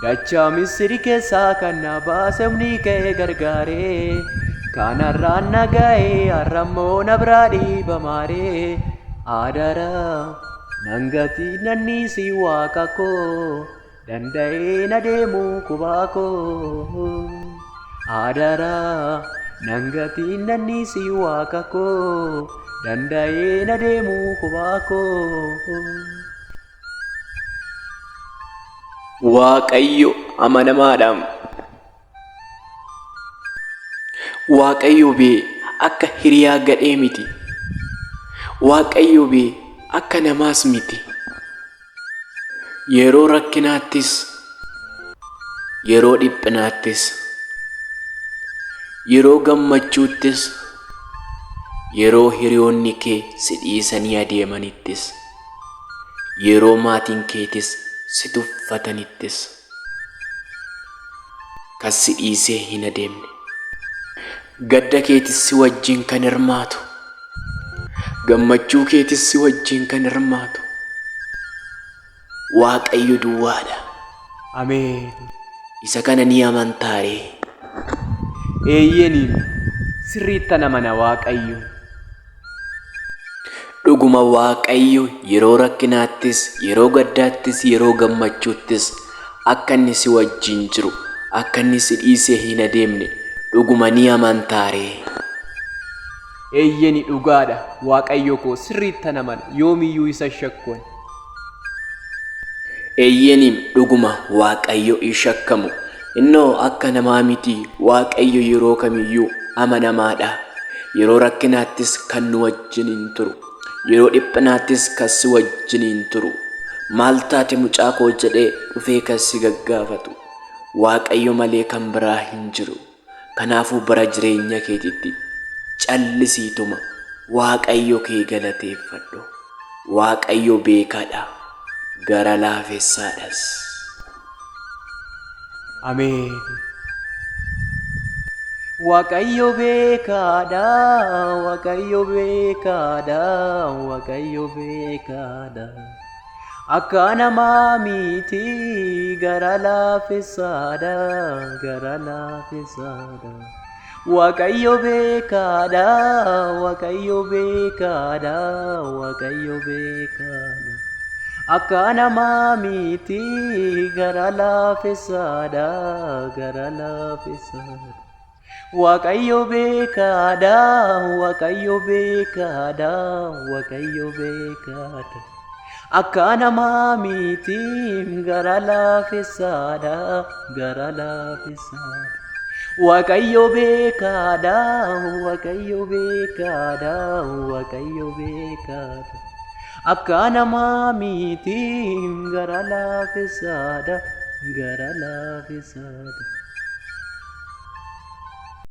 Dachaa Misiri keessaa kan na baase humni kee gargaaree. Kanarraan na ga'ee har'ammoo na biraa dhiibamaaree. Adaraa nan gatii nanniisi waaqa koo danda'ee na deemu kubaa koo. Adaraa nan gatii nanniisi waaqa koo danda'ee na deemu kubaa koo. Waaqayyo amanamaadha. Waaqayyo bee akka hiriyaa gadhee miti. Waaqayyo bee akka namaas miti. Yeroo rakkinaattis, yeroo dhiphinaattis, yeroo gammachuuttis, yeroo hiriyoonni kee si dhiisanii adeemanittis, yeroo maatiin keetis si tuffatanittis, kan si dhiisee hin adeemne, gadda keetis si wajjin kan hirmaatu, gammachuu keetis si wajjin kan hirmaatu, Waaqayyo duwwaadha. Ameen. Isa kana ni amantaa ree? Eeyyeni sirriittan amana Waaqayyo. Dhuguma Waaqayyo yeroo rakkinaattis, yeroo gaddaattis, yeroo gammachuuttis akka inni si wajjin jiru, akka inni si dhiisee hin adeemne dhuguma ni amantaa ree? Eeyyeni dhugaadha Waaqayyo koo sirriittan amana yoomiyyuu isa shakku ani. Eeyyeni dhuguma Waaqayyo hin shakkamu. Innoo akka namaa miti Waaqayyo yeroo kamiyyuu amanamaadha. Yeroo rakkinaattis kan nu wajjiniin turu, yeroo dhiphinaattis kan si wajjiniin turu, maal taate mucaa koo jedhee dhufee kan si gaggaafatu Waaqayyo malee kan biraa hin jiru. Kanaafuu bara jireenya keetiitti callisiituma Waaqayyo kee galateeffadhu. Waaqayyo beekaadha, gara laafessaadhas. Ameen. Waaqayyo beekaadha, Waaqayyo beekaadha, Waaqayyo beekaadha. Akka namaa miti gara laafessaadha, gara laafessaadha. Waaqayyo beekaadha, Waaqayyo beekaadha, Waaqayyo beekaadha. Akka namaa miti gara laafessaadha, gara laafessaadha. Waaqayyo beekaadha, Waaqayyo beekaadha, Waaqayyo beekaadha. Akka namaa miti gara laafessaadha, gara laafessaadha. Waaqayyo beekaadha, Waaqayyo beekaadha, Waaqayyo beekaadha. Akka namaa miti gara laafessaadha, gara laafessaadha.